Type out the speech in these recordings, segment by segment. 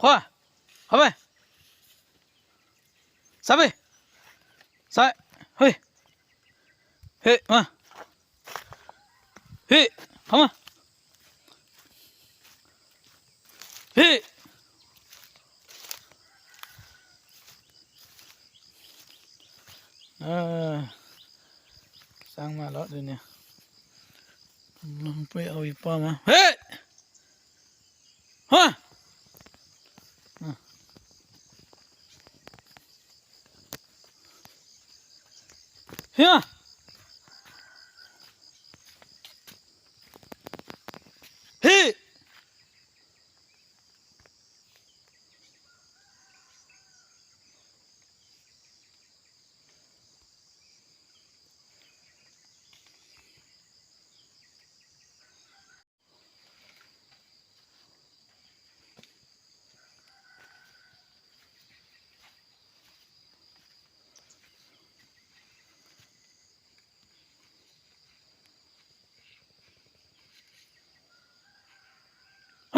ຂວາ ເຂົ້າໄປ ຊ້າຍໄປ ຊ້າຍ ເຮີ້ຍ ເຮີ້ຍ ມາ ເຮີ້ຍ ເຂົ້າມາ ເຮີ້ຍ ເອີ ຊ່າງມາເລາະດຽວນີ້ ໄປເອົາອີ່ປ້າມາ ເຮີ້ຍ ຮະ ຮະ ເຮີ້ຍ. ເ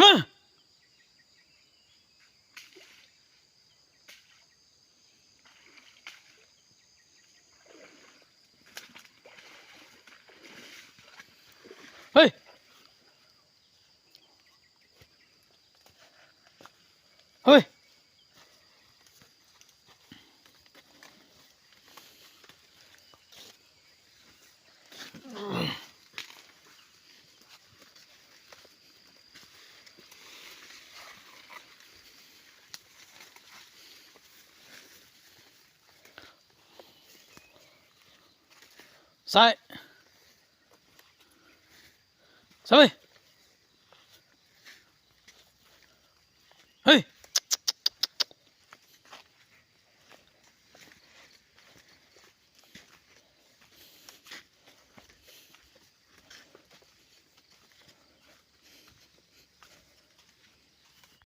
ຮີ້ຍ ເຮີ້ຍ ຊ້າຍ ຊ້າຍ